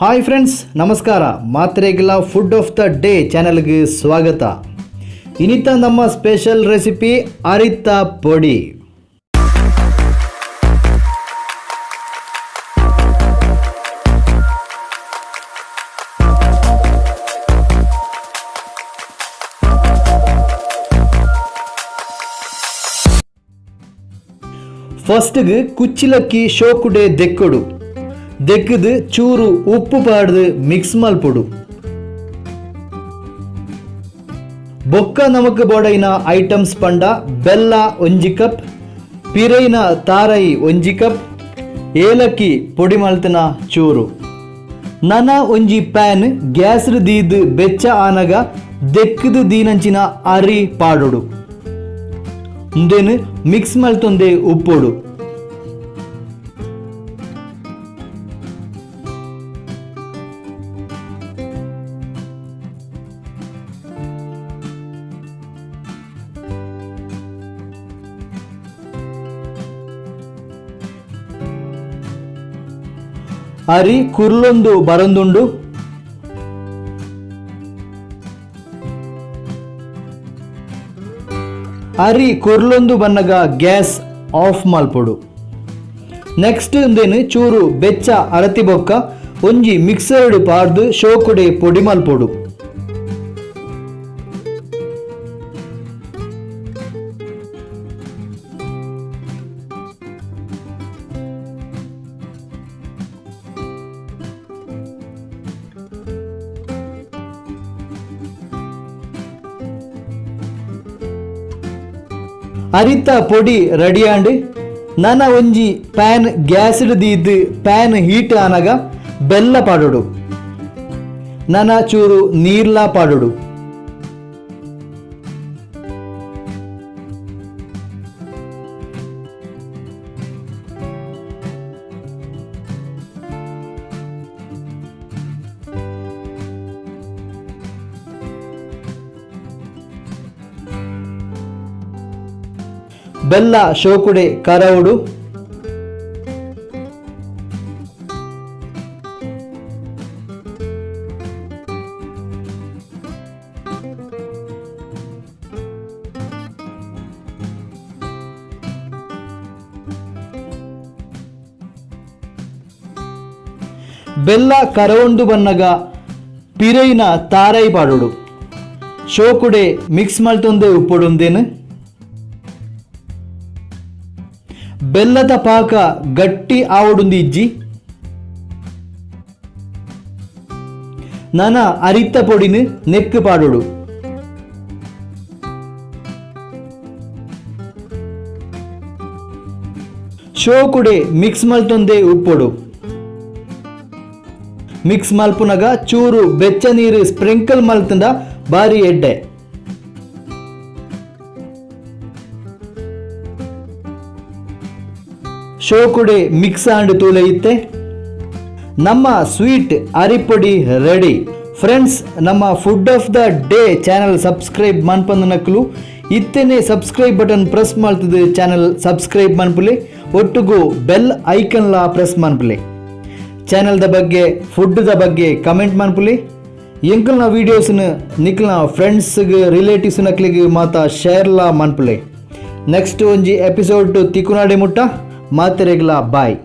Hi friends, ನಮಸ್ಕಾರ. ಮಾತ್ರೆಗಿಲ್ಲ food of the day ಚಾನೆಲ್ಗೆ ಸ್ವಾಗತ. ಇನ್ನಿತ ನಮ್ಮ ಸ್ಪೆಷಲ್ ರೆಸಿಪಿ ಅರಿತ ಪೊಡಿ. ಫಸ್ಟ್ಗೆ ಕುಚ್ಚಿಲಕ್ಕಿ ಶೋಕುಡೆ ದೆಕ್ಕಡು ದೆಕ್ಕದು ಚೂರು ಉಪ್ಪು ಪಾಡ್ದು ಮಿಕ್ಸ್ ಮಲ್ಪೊಡು. ಬೊಕ್ಕ ನಮಕ್ ಬೋಡೈನ ಐಟಮ್ಸ್ ಪಂಡ ಬೆಲ್ಲ 1 ಕಪ್, ಪಿರೈನ ತಾರೈ 1 ಕಪ್, ಏಲಕ್ಕಿ ಪೊಡಿ ಮಲ್ತನ ಚೂರು. ನನ ಒಂಜಿ ಪ್ಯಾನ್ ಗ್ಯಾಸ್ ದೀದ್ ಬೆಚ್ಚ ಆನಗ ದೆಕ್ಕದು ದೀನಂಚಿನ ಅರಿ ಪಾಡೊಡು. ಉಂದೆನ್ ಮಿಕ್ಸ್ ಮಲ್ತೊಂದೆ ಉಪ್ಪೊಡು. ಅರಿ ಕುರ್ಲೊಂದು ಬರಂದುಂಡು. ಅರಿ ಕುರ್ಲೊಂದು ಬನ್ನಗ ಗ್ಯಾಸ್ ಆಫ್ ಮಲ್ಪೊಡು. ನೆಕ್ಸ್ಟ್ ಉಂದೆನ್ ಚೂರು ಬೆಚ್ಚ ಅರತಿ ಬೊಕ್ಕ ಒಂಜಿ ಮಿಕ್ಸರ್ಡ್ ಪಾಡ್ದು ಶೋಕುಡೆ ಪೊಡಿ ಮಲ್ಪೊಡು. ಅರಿತ ಪೊಡಿ ರೆಡಿ ಆಂಡ್. ನನ ಒಂಜಿ ಪ್ಯಾನ್ ಗ್ಯಾಸ್ಡ್ ದೀದ್ ಪ್ಯಾನ್ ಹೀಟ್ ಆನಗ ಬೆಲ್ಲ ಪಾಡೊಡು. ನನ ಚೂರು ನೀರ್ಲಾ ಪಾಡೊಡು. ಬೆಲ್ಲ ಶೋಕುಡೆ ಕರವುಡು. ಬೆಲ್ಲ ಕರವೊಂದು ಬನ್ನಗ ಪಿರೈನ ತಾರೈ ಪಾಡೊಡು. ಶೋಕುಡೆ ಮಿಕ್ಸ್ ಮಲ್ತೊಂದೆ ಉಪ್ಪೊಡುಂದೇನು. ಬೆಲ್ಲದ ಪಾಕ ಗಟ್ಟಿ ಆವಡುಂದು ಇಜ್ಜಿ. ನನ ಅರಿತ ಪೊಡಿನ ನೆಕ್ ಪಾಡೊಡು. ಶೋಕುಡೆ ಮಿಕ್ಸ್ ಮಲ್ತೊಂದೆ ಉಪ್ಪೊಡು. ಮಿಕ್ಸ್ ಮಲ್ಪುನಗ ಚೂರು ಬೆಚ್ಚ ನೀರು ಸ್ಪ್ರಿಂಕಲ್ ಮಲ್ತಂದ ಬಾರಿ ಎಡ್ಡೆ. ಶೋಕುಡೆ ಮಿಕ್ಸ್ ಆಂಡ್ ತೂಲೆ ಇತ್ತೆ ನಮ್ಮ ಸ್ವೀಟ್ ಅರಿಪೊಡಿ ರೆಡಿ. ಫ್ರೆಂಡ್ಸ್, ನಮ್ಮ food of the day channel subscribe ಮನ್ಪಂದನಕ್ಲು ಇತ್ತೇನೆ subscribe button press ಮಾಡ್ತದೆ. ಚಾನಲ್ ಸಬ್ಸ್ಕ್ರೈಬ್ ಮನ್ಪುಲೆ, ಒಟ್ಟುಗು ಬೆಲ್ ಐಕನ್ಲಾ ಪ್ರೆಸ್ ಮನ್ಪುಲೆ. ಚಾನಲ್ದ ಬಗ್ಗೆ, ಫುಡ್ದ ಬಗ್ಗೆ ಕಮೆಂಟ್ ಮನ್ಪುಲೆ. ಎಂಕಲ್ನ ವೀಡಿಯೋಸ್ನ ನಿಕ್ಲ್ನ ಫ್ರೆಂಡ್ಸ್ಗೆ, ರಿಲೇಟಿವ್ಸ್ ನಕ್ಲಿಗೆ ಮಾತ ಶೇರ್ಲಾ ಮನ್ಪುಲೆ. ನೆಕ್ಸ್ಟ್ ಒಂಜಿ ಎಪಿಸೋಡ್ ತಿಕ್ಕುನಾಡೆ ಮುಟ್ಟ ಮಾತೆರೆಗ್ಲಾ ಬಾಯ್.